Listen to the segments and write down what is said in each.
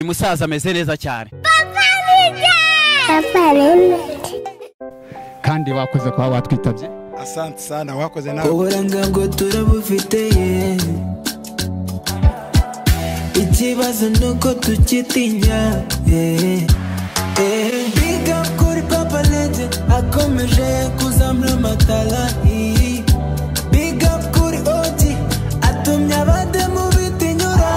Musaza ameze neza cyane. Kandi wakoze kwa watwitabye. Asante sana, wakoze nawe. Uburanga bwo turabufite, ikibazo nuko tukitinya. Big up kuri Papa Legend akomeje kuzamura amatara. Big up kuri Oti atumye abademu bitinyura.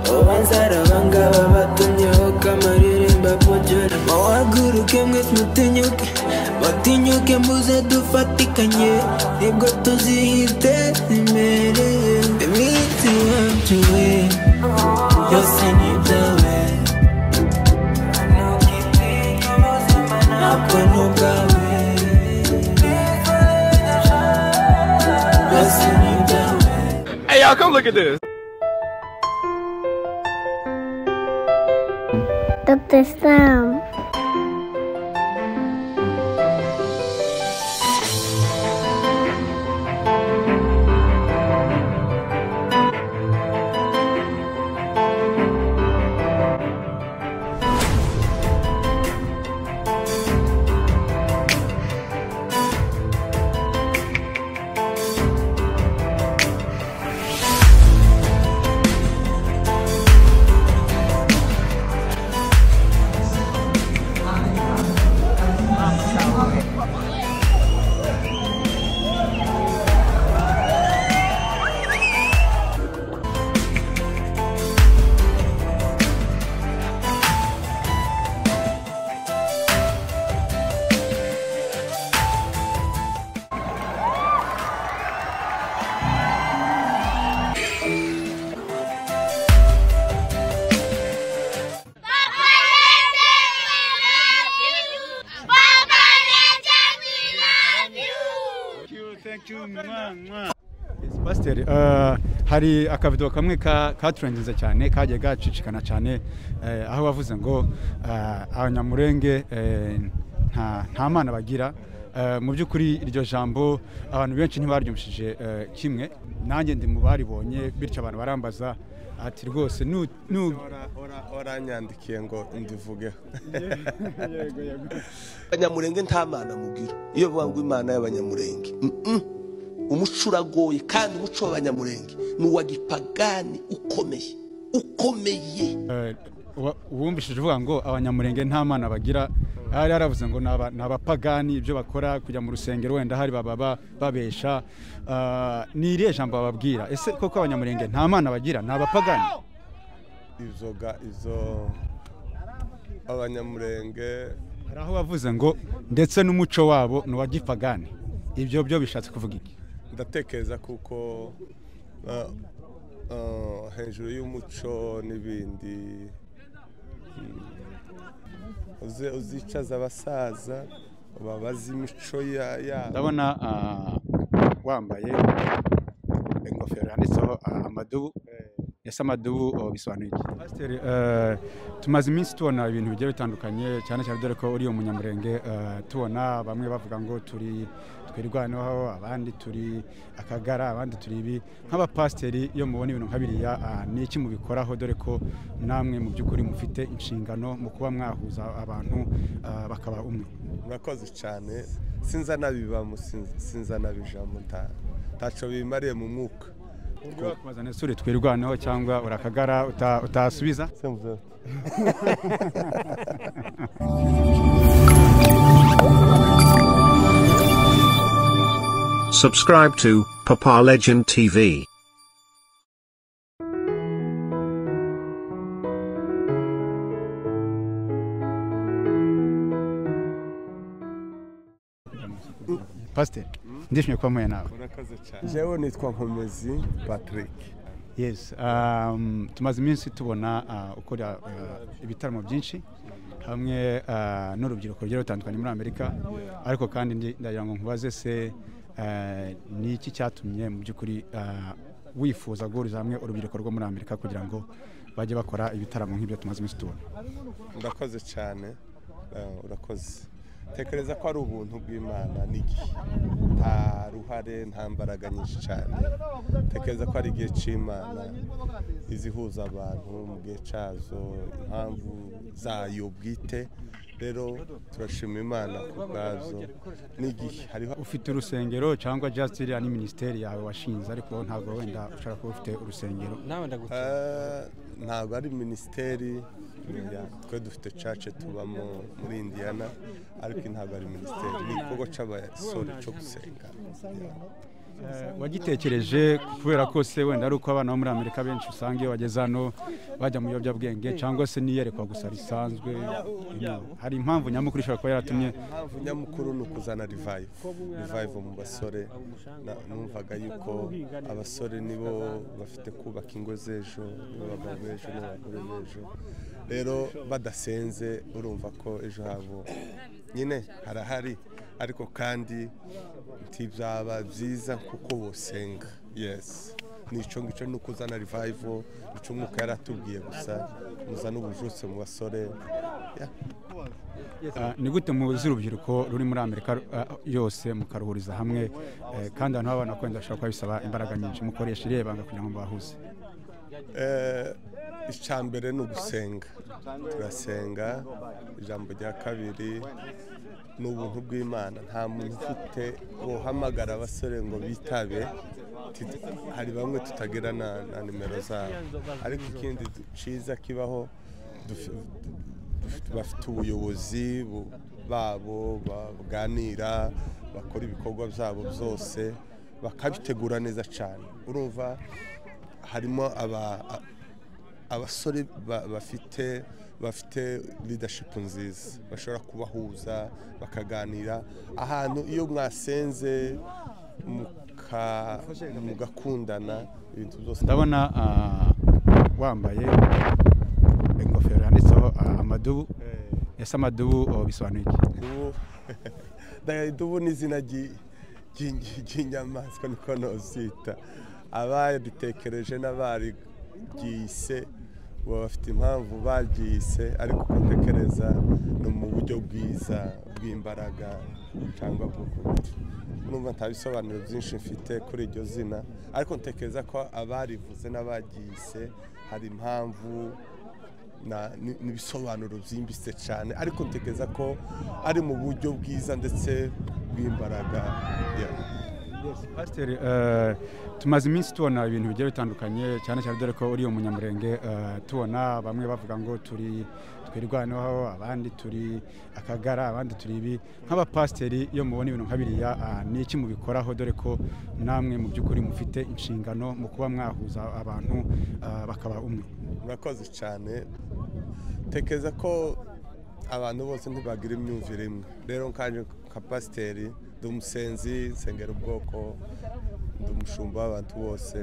Ubanza abangaba batumyeho kamaririmba pojora. Muhaguruke mwese mutinyuke, mutinyuke muze dufatikanye, nibwo tuzihite imbere. Iminsi yacu we yose ni ibyawe, ntabwo ni ubwawe, byose ni ibyawe. Hey y'all, come look at this. Dr. Sam. Pastor, hari akavido kamwe katrendinze cyane kagiye gacicikana cyane, aho wavuze ngo abanyamurenge nta mana bagira. Mu by'ukuri iryo jambo abantu benshi ntibaryumshije kimwe, nanjye ndi mu baribonye, bityo abantu barambaza ati rwose nu oranyandikiye ngo ndivugeho. Yego yego, abanyamurenge nta mana mugira. Iyo bavuga ngo imana y'abanyamurenge, umuco uragoye, kandi umuco w'abanyamurenge ni uwa gipagani ukomeye ukomeye. Uwumvishije uvuga ngo abanyamurenge nta mana bagira, hari yaravuze ngo ni abapagani, ibyo bakora kujya mu rusengero wenda hari baba babesha. Ni irihe jambo bababwira? Ese koko abanyamurenge nta mana bagira, ni abapagani? Izo abanyamurenge hari aho bavuze ngo ndetse n'umuco wabo ni uwa gipagani, ibyo byo bishatse kuvuga iki? Ndatekereza kuko hejuru y'umuco n'ibindi uzicaza abasaza babaza imico ya. Ndabona wambaye ingofero yanditseho amadubu. Ese amadubu bisobanuye iki? Pastor, tumaze iminsi tubona ibintu bigiye bitandukanye, cyane cyane dore ko uri umunyamurenge, tubona bamwe bavuga ngo turi twirwanaho, abandi turi akagara, abandi turi ibi. Nk'abapasiteri iyo mubona ibintu nka biriya, ni iki mubikoraho, dore ko namwe mu by'ukuri mufite inshingano mu kuba mwahuza abantu bakaba umwe? Murakoze cyane, sinza nabibamo, sinza nabijamo, ntaco bimariye mu mwuka. Kubaza suri twirwanaho cyangwa urakagara utasubiza? Subscribe to Papa Legend TV. Pastor, ndishimye kuba mwe nawe. Murakoze cyane. Jewe nitwa Nkomezi Patrick. Yes, tumaze iminsi tubona ukora ibitaramo byinshi hamwe n'urubyiruko rugiye rutandukanye muri Amerika, ariko kandi ndagira ngo nkubaze se ni iki cyatumye mu by'ukuri wifuza guhuriza hamwe urubyiruko rwo muri Amerika kugira ngo bajye bakora ibitaramo nk'ibyo tumaze iminsi tubona? Urakoze cyane, urakoze. Tekereza ko ari ubuntu bw'Imana n'igihe, nta ruhare, nta mbaraga nyinshi cyane. Tekereza ko ari igihe cy'Imana izihuza abantu mu gihe cyazo, impamvu zayo bwite. Rero turashima Imana ku bwazo n'igihe. Hariho ufite urusengero cyangwa just iriya ni minisiteri yawe washinze, ariko ntabwo wenda ushobora kuba ufite urusengero? Ntabwo ari minisiteri, twe dufite church tubamo muri Indiana, ariko ntabwo ari minisiteri, ni igikorwa cy'abasore cyo gusenga. Wagitekereje kubera ko se wenda ari uko abana bo muri Amerika benshi usanga iyo bageze hano bajya mu biyobyabwenge, cyangwa se niyerekwa gusa risanzwe? Hari impamvu nyamukuru ishobora kuba yaratumye? Impamvu nyamukuru ni ukuzana revival mu basore. Numvaga yuko abasore nibo bafite kubaka ingo z'ejo, nibo bagabo b'ejo n'abagore b'ejo. Rero badasenze urumva ko ejo habo nyine harahari, ariko kandi ntibyaba byiza kuko bosenga. Yes, nico ngico ni ukuzana revival, nico Umwuka yaratubwiye gusa muzana ubujutse mu basore. Ni gute muzi urubyiruko ruri muri Amerika yose mukaruhuriza hamwe, kandi abantu babana ko wenda bashobora kuba bisaba imbaraga nyinshi, mukoresha irihe banga kugira ngo mubahuze? Icya mbere ni ugusenga, turasenga. Ijambo rya kabiri ni ubuntu bw'Imana. Nta muntu ufite wohamagara abasore ngo bitabe, hari bamwe tutagira na nimero zabo. Ariko ikindi cyiza kibaho, bafite ubuyobozi babo baganira, bakora ibikorwa byabo byose bakabitegura neza cyane. Urumva harimo abasore bafite leadership nziza, bashobora kubahuza bakaganira ahantu. Iyo mwasenze mugakundana ibintu byose. Ndabona wambaye ingofero yanditseho amadubu. Ese amadubu bisobanuye iki? Idubu ni izina ry'inyamaswa, niko nozita. Abaritekereje n'abarigise baba bafite impamvu baryise, ariko uko ntekereza ni mu buryo bwiza bw'imbaraga cyangwa bw'ukubiri. Numva nta bisobanuro byinshi mfite kuri iryo zina, ariko ntekereza ko abarivuze n'abaryise hari impamvu n'ibisobanuro byimbitse cyane, ariko ntekereza ko ari mu buryo bwiza ndetse bw'imbaraga. Pasiteri, tumaze iminsi tubona ibintu bigiye bitandukanye, cyane cyane dore ko uri umunyamurenge, tubona bamwe bavuga ngo turi twirwanaho, abandi turi akagara, abandi turi ibi. Nk'abapasiteri iyo mubona ibintu nka biriya, ni iki mubikoraho, dore ko namwe mu by'ukuri mufite inshingano mu kuba mwahuza abantu bakaba umwe? Murakoze cyane. Tekereza ko abantu bose ntibagira imyumvire imwe. Rero nkanje nka pasiteri, ndi umusenzi, nsengera ubwoko, ndi umushumba w'abantu bose.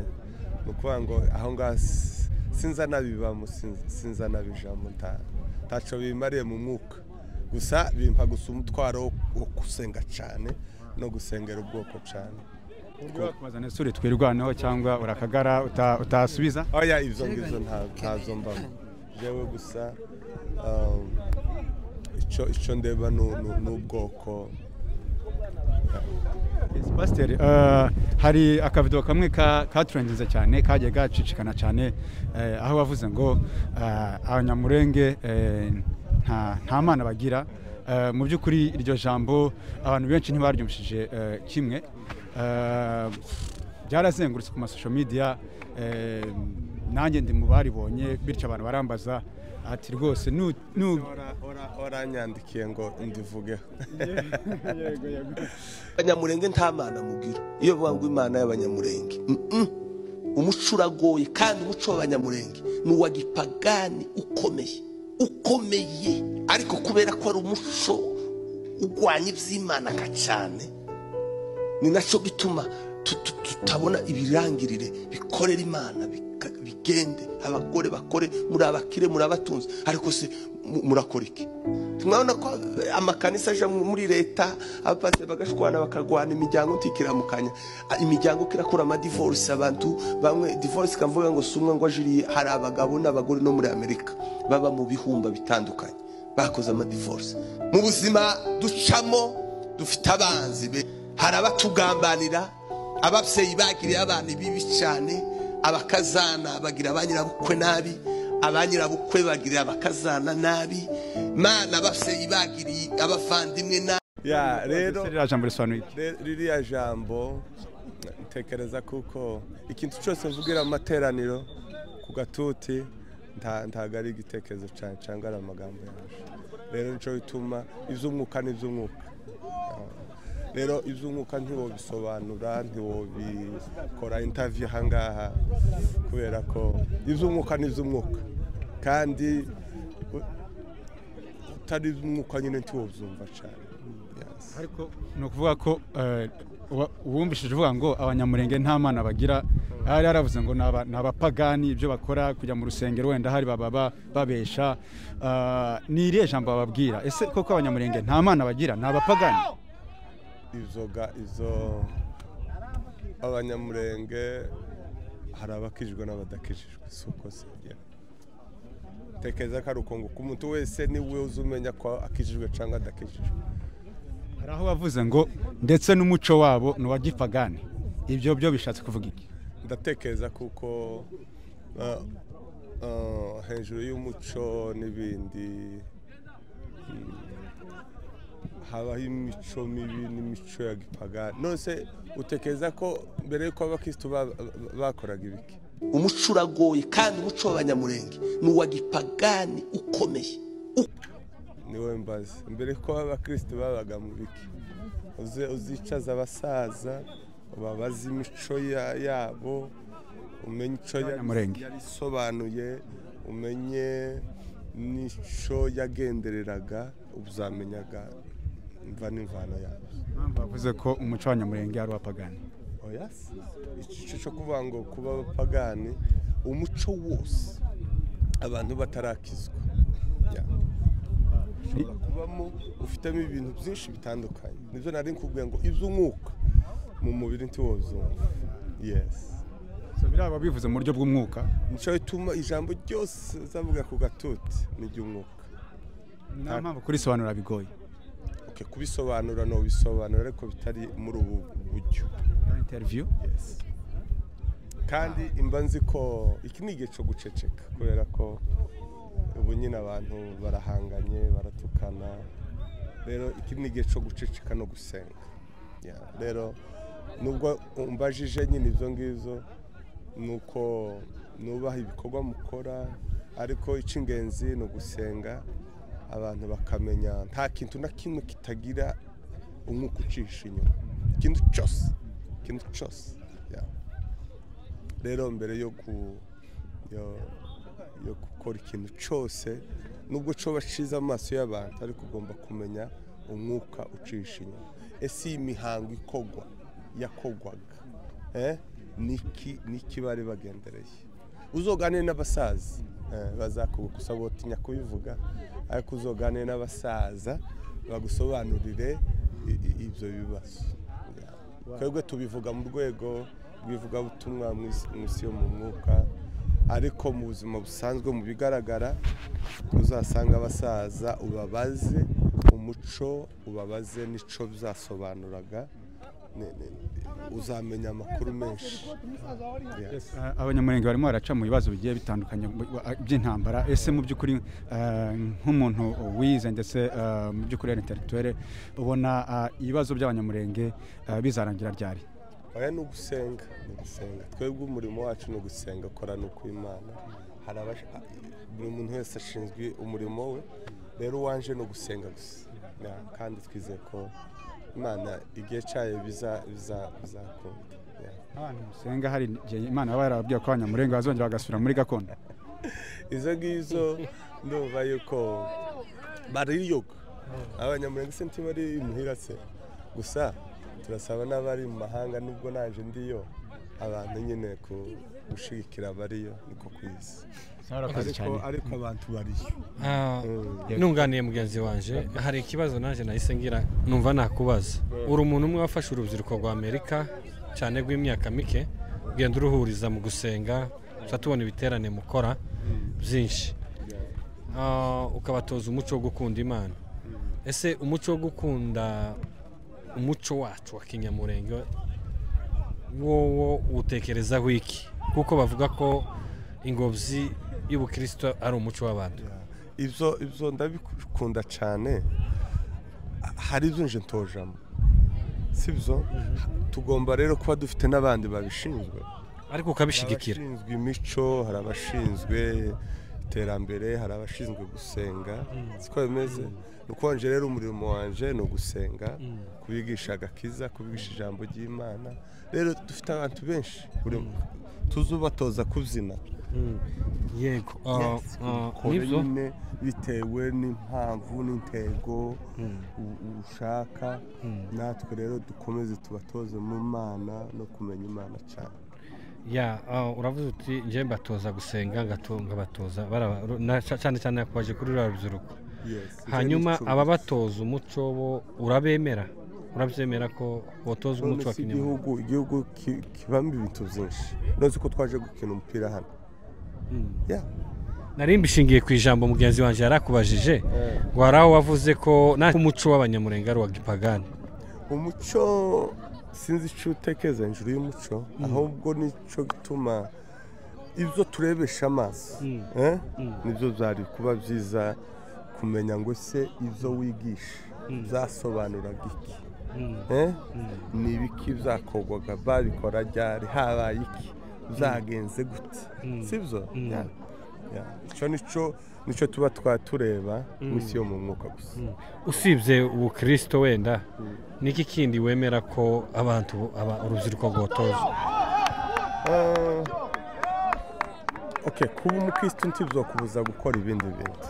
Ni ukuvuga ngo aho ngaho sinza nabibamo, sinza nabijamo, ntaco bimariye mu mwuka. Gusa bimpa gusa umutwaro wo gusenga cyane no gusengera ubwoko cyane. Suri twirwanaho cyangwa urakagara utasubiza? Oya, ibyo ngibyo ntazo mbamo. Jewe gusa icyo ndeba ni ubwoko. Pasiteri, hari akavido kamwe katurengeje cyane, kagiye gacicikana cyane, aho wavuze ngo abanyamurenge nta mana bagira. Mu by'ukuri iryo jambo abantu benshi ntibaryumvishije kimwe, byarazengurutse ku ma social media, nanjye ndi mu baribonye, bityo abantu barambaza ati rwose oranyandikiye ngo ndivugeho. Abanyamurenge nta mana mugira. Iyo bavuga ngo Imana y'abanyamurenge, umuco uragoye, kandi umuco w'abanyamurenge ni uwa gipagani ukomeye ukomeye, ariko kubera ko ari umuco urwanya iby'Imana cyane, ni nacyo gituma tutabona ibirangirire bikorera Imana bigende. Abagore bakore, muri abakire, muri abatunzi, ariko se murakora iki? Mwabona ko amakanisa aje muri leta, abapasiteri bagashwana, bakagwana, imiryango ntikiramukanya, imiryango kirakora amadivorce. Abantu bamwe divorce kamvuga ngo si umwe ngo ajiriye, hari abagabo n'abagore no muri Amerika baba mu bihumba bitandukanye. Bakoze amadivorce. Mu buzima ducamo dufite abanzi be, hari abatugambanira, ababyeyi bagiriye abana bibi cyane, abakazana bagira abanyirabukwe nabi, abanyirabukwe bagira abakazana nabi, mana ababyeyi bagiriye abavandimwe nabi. Ya rero ririya jambo risobanuye iki? Ririya jambo ntekereza kuko ikintu cyose mvugira amateraniro ku gatuti ntago ari igitekerezo cyane cyangwa ari amagambo yaje. Rero nico bituma iby'umwuka n'iby'umwuka. Rero iby'umwuka ntiwobisobanura, ntiwobikora interview ahangaha, kubera ko iby'umwuka n'iby'umwuka, kandi utari iby'umwuka nyine ntiwobyumva cyane. Ariko ni ukuvuga ko uwumvishije uvuga ngo abanyamurenge nta mana bagira, hari yaravuze ngo ni abapagani, ibyo bakora kujya mu rusengero wenda hari baba babesha. Ni irihe jambo bababwira? Ese koko abanyamurenge nta mana bagira, ni abapagani? Izo abanyamurenge hari abakijijwe n'abadakijijwe, si uko se? Tekereza ko ari uko ngo umuntu wese niwe uzumenya ko akijijwe cyangwa adakijijwe. Hari aho bavuze ngo ndetse n'umuco wabo ni uwa gipagani, ibyo byo bishatse kuvuga iki? Ndatekereza kuko hejuru y'umuco n'ibindi habaho imico mibi n'imico ya gipagani. None utekereza ko mbere y'uko abakristo bakoraga ibiki? Umuco uragoye, kandi umuco w'abanyamurenge ni uwa gipagani ukomeye. Niwe mbaze, mbere ko abakristo babaga mu biki? Uzicaza abasaza babaza imico yabo, umenye ico yarisobanuye, umenye n'ico yagendereraga, uzamenyaga imva n'imvano yabo. Bavuze ko umuco w'abanyamurenge ari uw'abapagani. Oya, ico cyo kuvuga ngo kuba abapagani, umuco wose abantu batarakizwa kubamo ufitemo ibintu byinshi bitandukanye. Nibyo nari nkubwiye ngo iby'umwuka mu mubiri ntiwozumva. Yes. So biraba bivuze mu buryo bw'umwuka. Nico bituma ijambo ryose zavuga ku gatuti ni ry'umwuka. Nta mpamvu kurisobanura bigoye. Okay, kubisobanura no bisobanura ariko bitari muri ubu buryo. Interview. Yes. Kandi imba nzi ko iki ni igihe cyo guceceka, kubera ko ubu nyine abantu barahanganye, baratukana. Rero iki ni igihe cyo guceceka no gusenga. Rero nubwo umbajije nyine ibyo ngizo, nuko nubaha ibikorwa mukora, ariko icy'ingenzi ni ugusenga, abantu bakamenya nta kintu na kimwe kitagira umwuka ucisha inyuma, ikintu cyose, ikintu cyose. Rero mbere yo gukora ikintu cyose, nubwo cyo baciza amaso y'abantu, ariko ugomba kumenya umwuka ucisha inyuma. Ese iyi mihango ikogwa yakogwaga niki bari bagendereye? Uzoganire n'abasaza bazakugusa, botinya kubivuga, ariko uzoganire n'abasaza bagusobanurire ibyo bibazo. Twebwe tubivuga mu rwego rw'ivugabutumwa mu isi yo mu mwuka, ariko mu buzima busanzwe mu bigaragara uzasanga abasaza ubabaze umuco, ubabaze nico byasobanuraga, uzamenya amakuru menshi. Abanyamurenge barimo baraca mu bibazo bigiye bitandukanye by'intambara. Ese mu by'ukuri nk'umuntu wize ndetse mu by'ukuri intellectuel, ubona ibibazo by'abanyamurenge bizarangira ryari? Oya, ni ugusenga, ni ugusenga. Twebwe umurimo wacu ni ugusenga, kora ni ukw'Imana. Hari buri muntu wese ashinzwe umurimo we, rero uwanje ni ugusenga gusa, kandi twizeye ko Imana igihe cyayo bizakunda. Abantu musenga hari igihe Imana yaba yarababwiye ko abanyamurenge bazongera bagasubira muri gakondo? Izo ngizo ndumva yuko bariyoga abanyamurenge se ntibari imuhira se, gusa turasaba n'abari mu mahanga, nubwo naje ndiyo, abantu nyine gushigikira bariyo niko kwisi. Ariko abantu bariyo. Nunganiye mugenzi wanje, hari ikibazo naje nahise ngira numva nakubaza. Uri umuntu umwe wafashe urubyiruko rwa Amerika cyane rw'imyaka mike, ugenda uruhuriza mu gusenga, tubona ibiterane mukora byinshi. Ukabatoza umuco wo gukunda Imana. Ese umuco wo gukunda umuco wacu wa Kinyamurenge wowo utekerezaho iki? Kuko bavuga ko ingobyi y'ubukristo ari umuco w'abantu. Ibyo ndabikunda cyane, hari ibyo nje ntojamo, sibyo? Tugomba rero kuba dufite n'abandi babishinzwe, ariko ukabishigikira. Abashinzwe imico, hari abashinzwe iterambere, hari abashinzwe gusenga, siko bimeze. Nuko nje rero umurimo wanje ni ugusenga, kubigisha agakiza, kubigisha ijambo ry'Imana. Rero dufite abantu benshi tuzubatoza kubyina. Yego, nibyo bitewe n'impamvu n'intego ushaka. Natwe rero dukomeze tubatoze mu Mana no kumenya Imana cyane. Ya, uravuze uti nje mbatoza gusenga, ngabatoza cyane cyane yakwaje kuri rwa rubyiruko. Hanyuma ababatoza umuco bo urabemera, urabyemera ko botozwa umuco wa Kinyamurenge? Igihugu kibamo ibintu byinshi. Uzi ko twaje gukina umupira hano. Nari mbishingiye ku ijambo mugenzi wanjye yarakubajije ngo hari aho wavuze ko umuco w'Abanyamurenge ari uwa gipagani. Umuco sinzi icyo utekereza hejuru y'umuco, ahubwo nicyo gituma ibyo turebesha amaso nibyo byari kuba byiza kumenya ngo se ibyo wigisha byasobanuraga iki, ni ibiki byakorwaga, babikora ryari, habaye iki, byagenze gute, sibyo? Icyo nicyo tuba twatureba mu isi yo mu mwuka gusa. Usibye ubukristo wenda, niki kindi wemera ko abantu urubyiruko rwotozwa? Okay, kuba umukristo ntibyokubuza gukora ibindi bintu.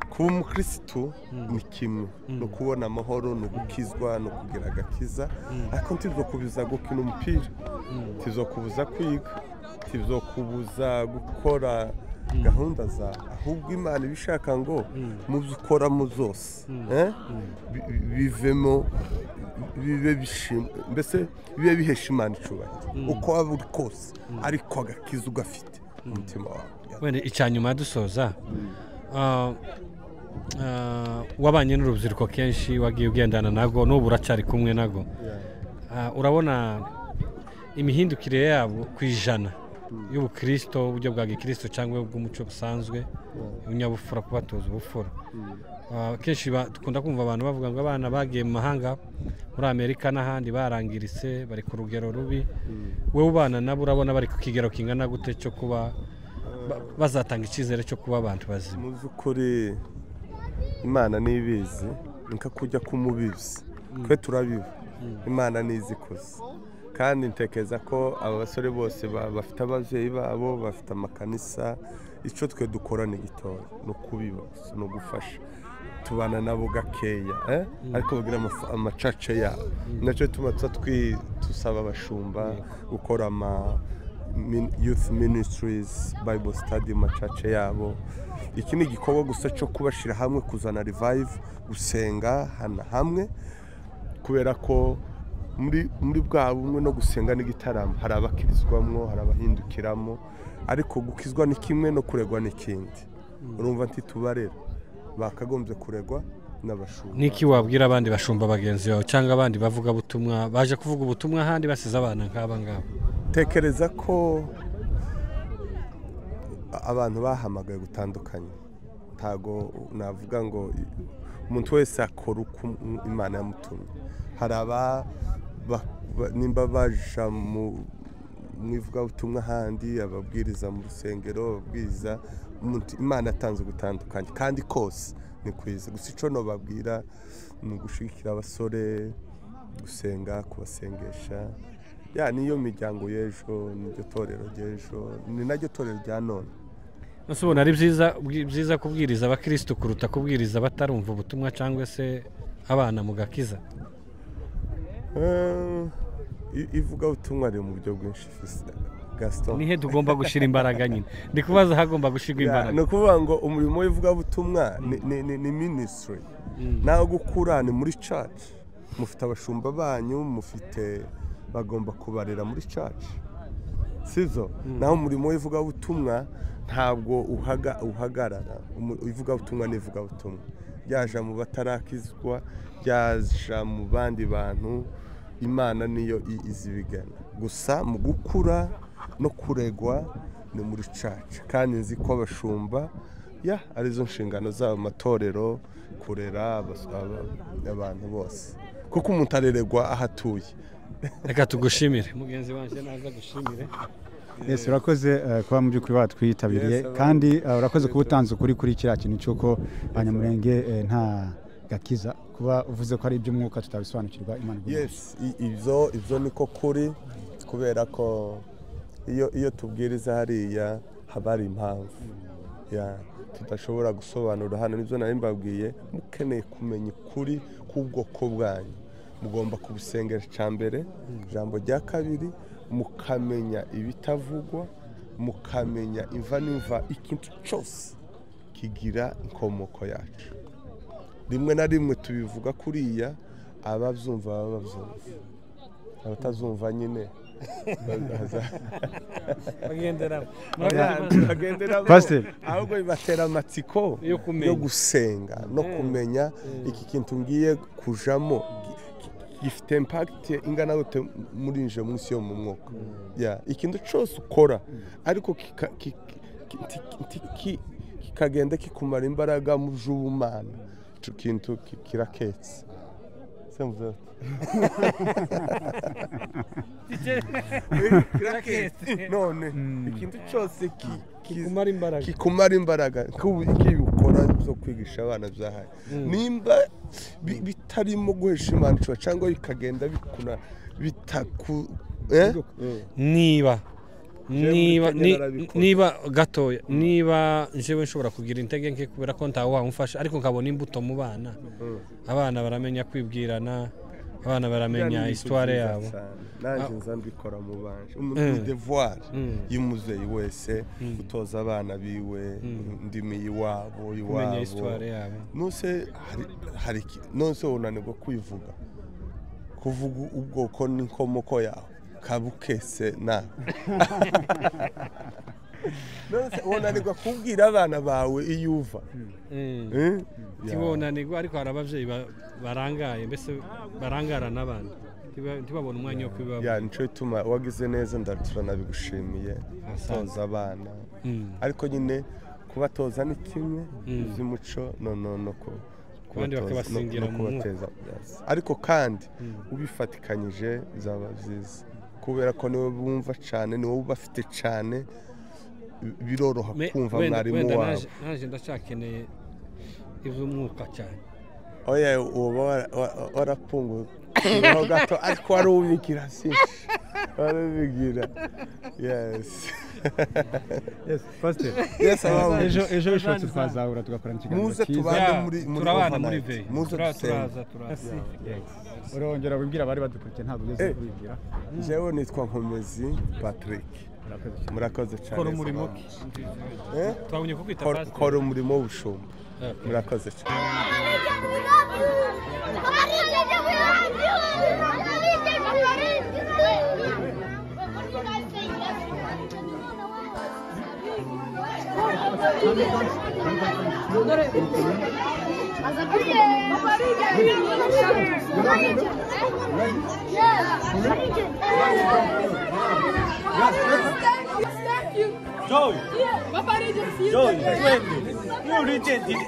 Kuba umukristo ni kimwe, ni ukubona amahoro, ni ugukizwa, ni ukugira agakiza, ariko ntibyokubuza gukina umupira, ntibyokubuza kwiga, ntibyokubuza gukora gahunda zawe. Ahubwo Imana ibishaka ngo mu byo ukoramo zose bivemo, bibe bishima, mbese bibe bihesha Imana icyubahiro uko waba uri kose, ariko agakiza ugafite umutima wawe. Wenda icyanyuma dusoza, wabanye n'urubyiruko kenshi, wagiye ugendana nago, n'ubu uracyari kumwe nago. Urabona imihindukire yabo ku ijana y'ubukristo, uburyo bwa gikristo cyangwa bw'umuco busanzwe, ubunyabufura, kubatoza ubufura. Kenshi dukunda kumva abantu bavuga ngo abana bagiye mu mahanga, muri Amerika n'ahandi, barangiritse, bari ku rugero rubi. Wowe ubana nabo urabona bari ku kigero kingana gute cyo kuba bazatanga icyizere cyo kuba abantu bazima? Mu by'ukuri Imana nibizi, nka kujya kumubizi twe turabiba, Imana nizi ikoze. Kandi ntekereza ko aba basore bose bafite ababyeyi babo, bafite amakanisa. Icyo twe dukora ni gitoya, ni ukubiba, ni ugufasha, tubana nabo gakeya, ariko bagira amacace yabo. Nacyo tuma tusaba abashumba gukora ama youth ministries, bible study macace yabo. Iki ni igikorwa gusa cyo kubashira hamwe, kuzana revive, gusenga hana hamwe, kubera ko muri bwa bumwe no gusenga n'igitaramo hari abakirizwamwo, hari abahindukiramo, ariko gukizwa ni kimwe no kuregwa n'ikindi. Urumva ntitubarera, bakagombye kuregwa n'abashumba. Niki wabwira abandi bashumba bagenzi bawe cyangwa abandi bavuga butumwa baje kuvuga ubutumwa ahandi basize abana nk'aba ngaba? Tekereza ko abantu bahamagaye gutandukanye, ntago navuga ngo umuntu wese akora uko Imana yamutumye. Hari aba nimba baja mu ivugabutumwa ahandi, ababwiriza mu rusengero, ababwiriza, Imana yatanze gutandukanye kandi kose ni kwiza. Gusa ico nobabwira ni ugushigikira abasore, gusenga, kubasengesha. Ya niyo miryango y'ejo, niryo torero ry'ejo, ni naryo torero rya none. Nose ubona ari byiza kubwiriza abakristo kuruta kubwiriza abatarumva ubutumwa cyangwa se abana mu gakiza? Ivugabutumwa riri mu buryo bwinshi, Gaston. Nihe tugomba gushira imbaraga nyine? Ndi kubaza hagomba gushirwa imbaraga. Ni ukuvuga ngo umurimo w'ivugabutumwa ni ministry. Naho gukura ni muri church. Mufite abashumba banyu, mufite bagomba kubarera muri church, sivyo? Naho umurimo w'ivugabutumwa Ntabwo uhagarara ivugabutumwa n'ivugabutumwa ryaja mu batarakizwa, ryaja mu bandi bantu. Imana niyo izibigana. Gusa mu gukura no kuregwa ni muri caca, kandi nzi ko abashumba ya arizo nshingano zabo matorero, kurera abantu bose, kuko umuntu areregwa aho atuye. Reka tugushimire mugenzi wanje, naza gushimire. Yes, urakoze kuba mu by'ukuri watwitabiriye, kandi urakoze kuba utanze ukuri kuri kiriya kintu cy'uko Abanyamurenge nta gakiza, kuba uvuze ko ari iby'umwuka tutabisobanukirwa. Imana. Yes, ibyo niko kuri, kubera ko iyo tubwiriza hariya haba hari impamvu tudashobora gusobanura hano. Nibyo nari mbabwiye, mukeneye kumenya ukuri k'ubwoko bwanyu mugomba kubusengera icya mbere, ijambo rya kabiri mukamenya ibitavugwa, mukamenya imva n'imva. Ikintu cyose kigira inkomoko yacu. Rimwe na rimwe tubivuga kuriya, ababyumva baba babyumva, abatazumva nyine bagenderamo, ahubwo bibatera amatsiko yo gusenga no kumenya iki kintu ngiye kujamo gifite impact ingana gute muri nje munsi yo mu mwuka. Ikintu cyose ukora ariko kikagenda kikumara imbaraga mu by'ubumana, icyo kintu kiraketse. None ikintu cyose kikumara imbaraga ukora byo kwigisha abana byahaye, nimba bitarimo guhesha Imana cyangwa bikagenda bikuna bitaku niba niba gatoya, niba njewe nshobora kugira intege nke kubera ko ntawe wamufasha, ariko nkabona imbuto mu bana, abana baramenya kwibwirana, abana baramenya histoire yabo. Nanjye nza mbikora mu banje, umuntu devoir y'umuzeyi wese utoza abana biwe indimi y'iwabo, kumenya histoire yabo. Nose hari nose unanirwa kwivuga, kuvuga ubwoko n'inkomoko yawe kabukese na nose unanirwa kubwira abana bawe iyo uva. Tibonanirwa, ariko hari abavyeyi barangaye, mbese barangara n'abana ntibabona umwanya wo kwibaba. Nico ituma wagize neza, ndaranabigushimiye toza abana, ariko nyine kubatoza ni kimwe ivy'umuco no ko abandi bakabasingira mu kubateza. Ariko kandi ubifatikanyije bizaba byiza, kubera ko niwe bumva cyane, niwe ubafite cyane, biroroha kumva mwarimu wawe. Naje ndacyakeneye ivy'umwuka cyane. Oya, uba warapungu gato, ariko wari ubigira sinshi, wari ubigira. Yes. Yes, pastor. Yes, ejo bishobotse twazahura tugakorana ikiganiro muze cyiza. Tubane muri turabana muri ve. Muze turaza turaza. Urongera wibwira abari badukurikiye, ntabwo ugeze kubibwira. Jewe nitwa Nkomezi Patrick. Murakoze cyane. Kora umurimo ki? Twabonye ko kwita pastor. Kora umurimo w'ubushumba. Murakoze cyane.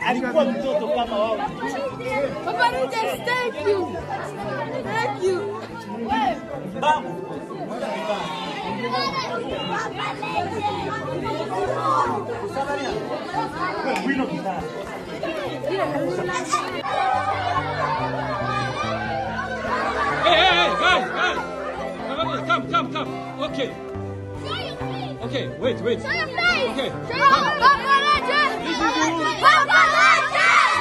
Alikuwa mtoto kama wao. Papa Rogers, thank you. Thank you. Babu. Hey, hey, hey, guys, guys. Come, come, come. Okay. Okay, wait, wait. Okay. Papa Legend! Papa Legend!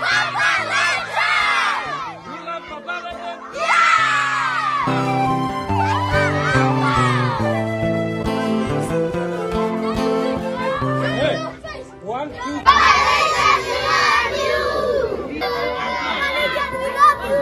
Papa Legend! You love Papa Legend? Yeah! Hey, 1, 2. Papa Legend, we love you! Papa Legend, we love you!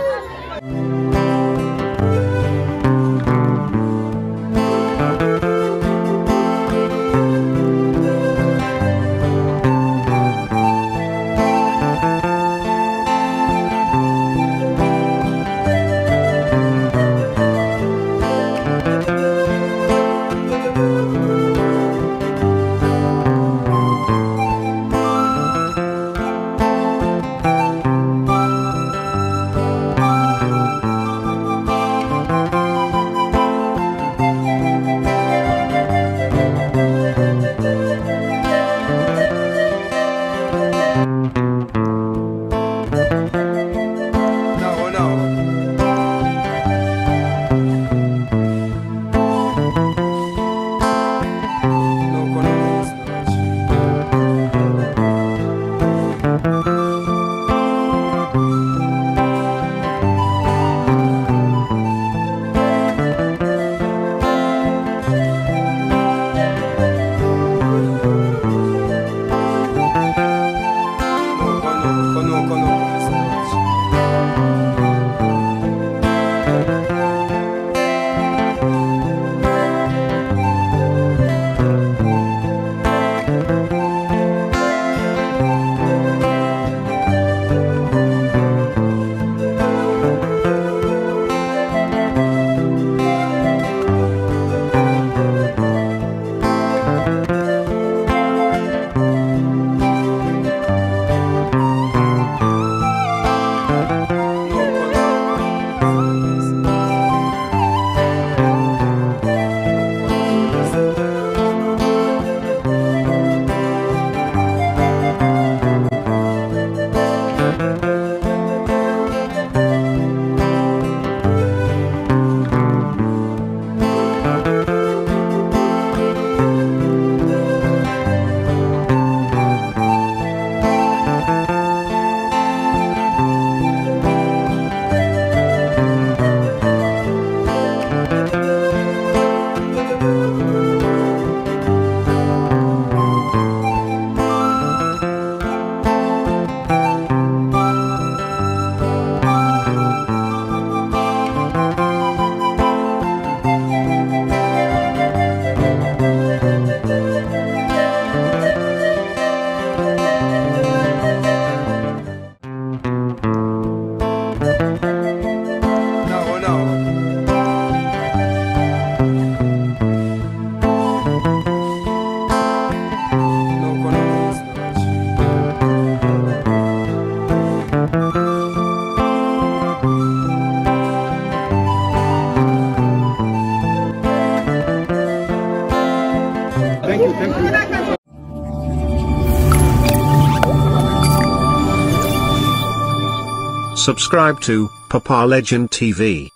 Subscribe to Papa Legend TV.